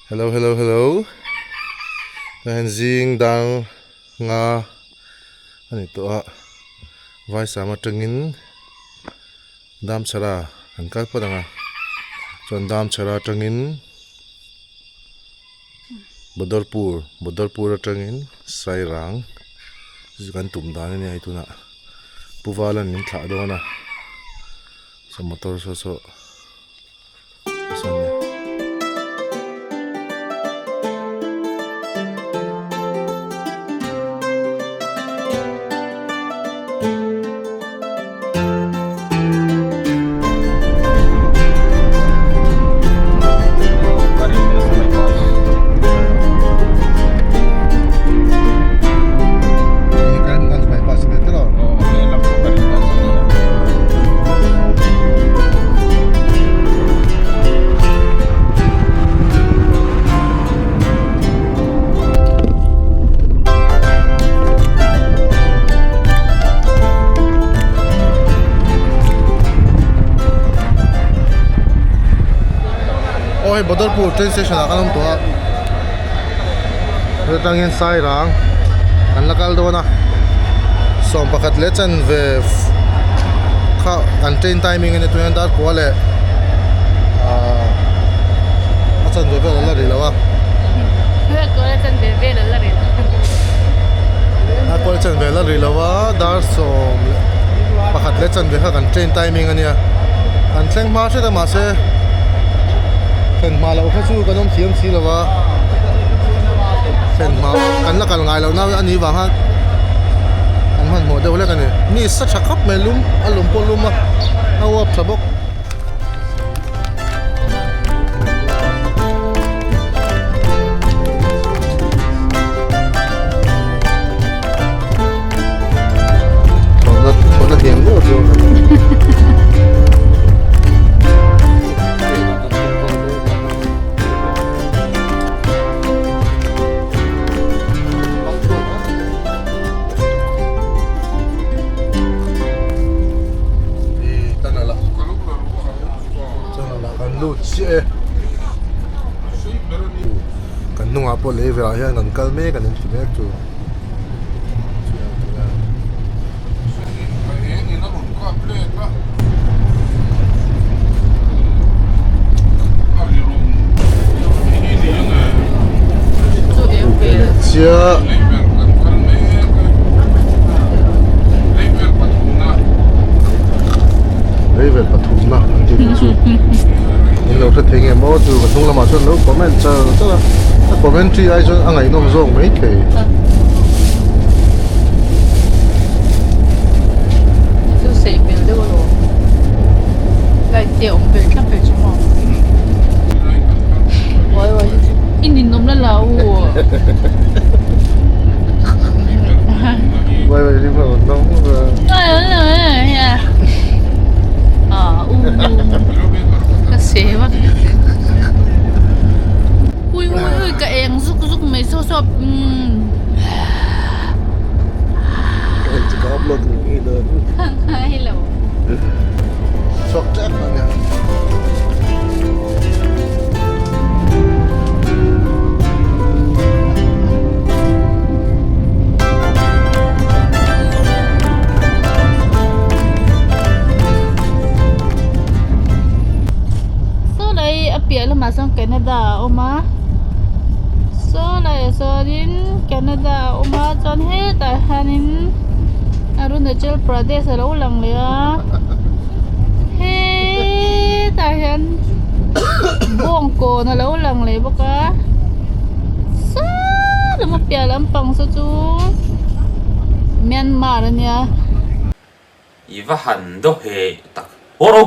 Hello hello hello Tunah hian zing dang nga a ni tawh a Vaisam atangin Damchhara an kal phawt ang a chuan Damchhara atangin Badarpur Badarpur atangin Sairang chu kan tum dan a nia hei tunah Pu Valan min thlah dawn a saw motor saw saw. Aw hei Badarpur train station ah kan awm tawh a hetangin Sairang an la kal dawn a 11 leh chanve kha an train timing a nia tunah hian dar kua leh ahh a chanve vel an la ri lo a dar kua leh chanve vel an la ri lo dar kua leh chanve an la ri lo a dar sawm leh pakhat leh chanve kha kan train timing a nia kan thleng hma hret a mahse thlen hma loh kha chu kan awm thiam si lo a thlen hma kan la kal ngai loh na a nih vang khan an hmanhmawh deuh hlek a ni mi sa tha khawp mai lum a lum pawh lum a a uap tha bawk. Thawhna hniam deuh chu. Kan hnungah pawh lei velah hian kan kal mek an inti mek chu. Chiah. Leivel pathumna an tih nih chu in lo hre thei nge maw chu ka hnung lamah chuan lo comment char char a a commentary ai chuan a ngaihnawm zawk mai thei. Chu sei hmel deuh alawm light te a awm vel thlap vel chu maw i ninawm la la u. Ka seh vak ui ui ui ka eng zuk zuk mai saw saw umm hello Saw lai a piah lamah sawn Canada a awm a saw laiah sawnin Canada a awm a chuan hetah hianin Arunachal Pradesh a lo lang leh a hetah hian bawngkawn a lo lang leh bawk a saw lam a piah lampang saw chu Myanmar a nia. I va han daw heh tak hawr o.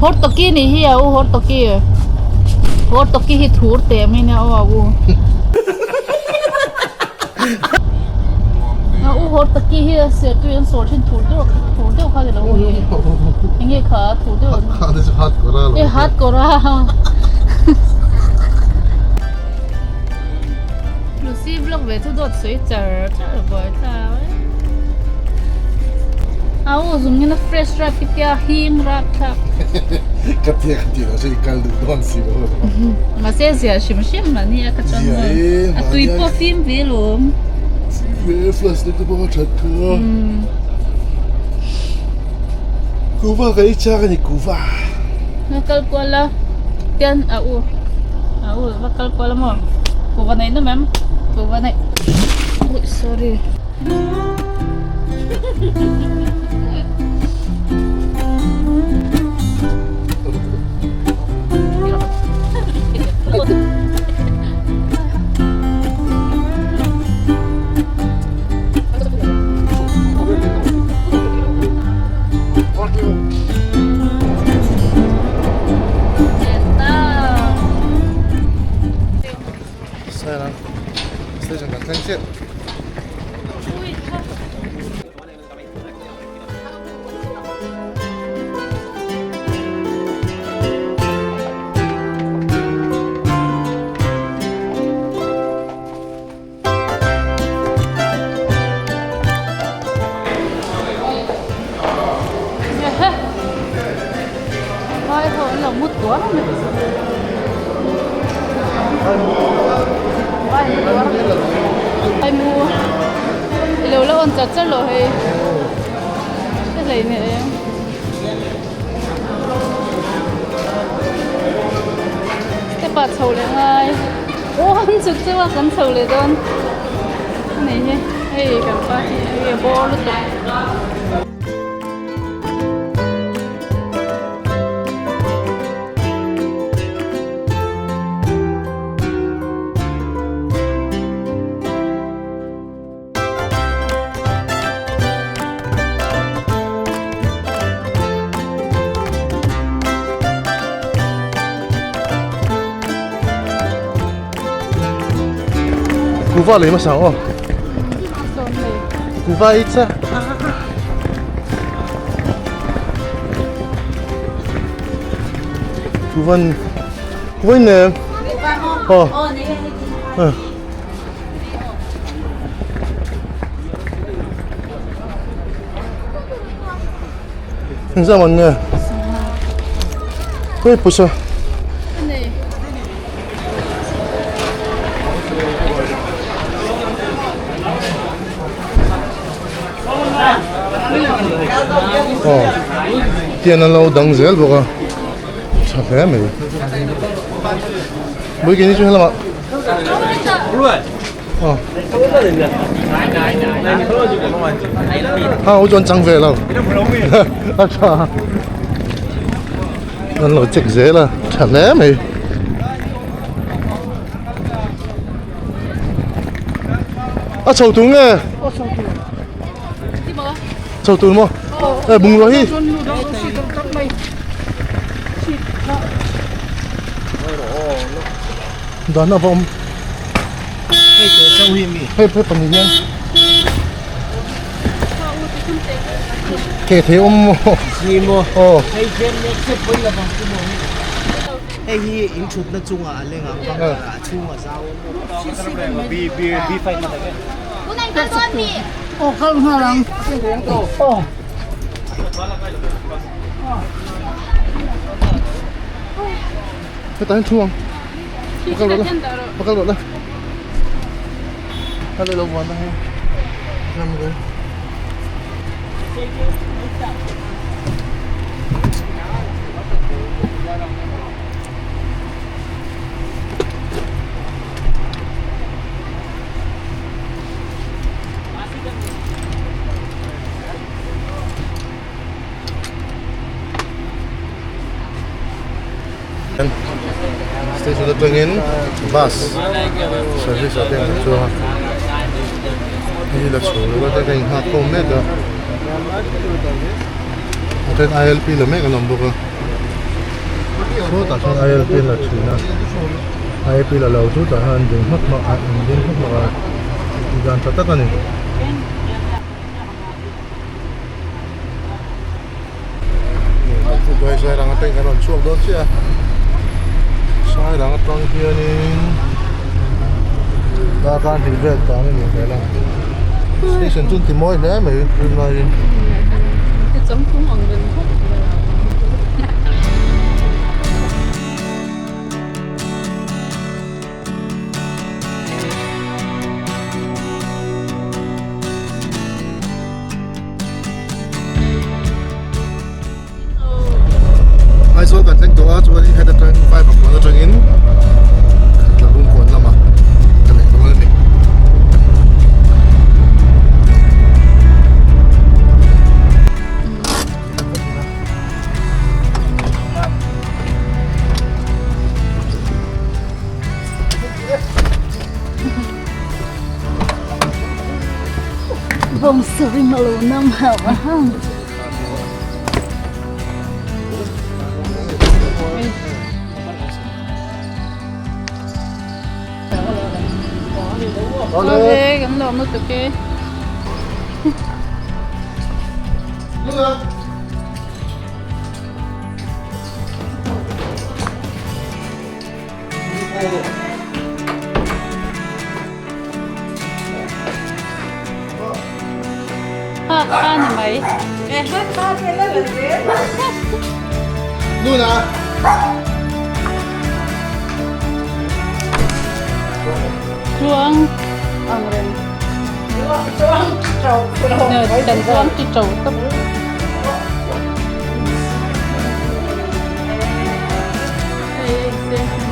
Hawr tawki nih hi a u hawr tawki hawr tawki hi thur teh mai nia aw a u a u hawr tawki hi a ser tui an sawr thin thur deuh thur deuh kha ni lo hi enge kha thur deuh e hat kawr a Lucy vlog ve chu dawt sawi char char buai ta e. Au zung in a fresh rap i tia hing rap thlak. Ka tia ka tih loh chu i kal duh dawn si lo. Mahse zia hrim hrim mah nia ka chuan maw. A tui pawh fim ve lawm. Fim ve flash te pawh a that kha. Kuva ka ei chak a ni kuva. Va kal kual a tian a u a u va kal kual a maw kuva neih na mem kuva neih ui sorry. Sairang station kan thleng chiah. Step ah chho leh ngai aw an chhuk chauh a kan chho leh dawn a nih hi hei kan pa hi hei a bawr lutuk. Kuva lei hmasa ang aw. Kuva ei cha. Kuvan kuva in nem. Aw. Engzah man nge? Hei pawisa. Aw tian an lo dang zel bawk a tha hle mai. Bawikini chu helamah. Ha u chuan chang ve lo a tha an lo check zel a tha hle mai a chho tur nge chho tur maw e bungrua hi dan a va awm hei hei pahnih hian ke thei awm maw aw hei hi in thutna chungah a leng ang bang a chhungah zau Hetah hian thu ang pakal rawh la pakal rawh la hello lo vuan na hei ram vel. Station atangin bus service ah te an chuang a hei hi la chho lo a ka inghak khawm mek a a then I L P la mek an awm bawk a sawtah sawn I L P an la thin a I L P la lo chu tah hian an ding hmak hmak a an ding hmak hmak a tihdan tha tak a ni. Hei Sairang atangin kan rawn chhuak dawn chiah a Sairang atang hianin darkar hnih vel tan a ni hmel a station chu an ti mawi hle mai tunlaiin. Changtlung ang reng khawp mai. Aizawl kan thleng tawh a chuanin heta tang five o'clock atangin Tlabung kawn lamah ka leh dawn a ni. Bawng suri malo nam hau a hang. Ole, kan lawm lutuk e. Ha ha ni mai. Luna. Tluang ang reng. Kan tluang ti tro tawp. Hei se.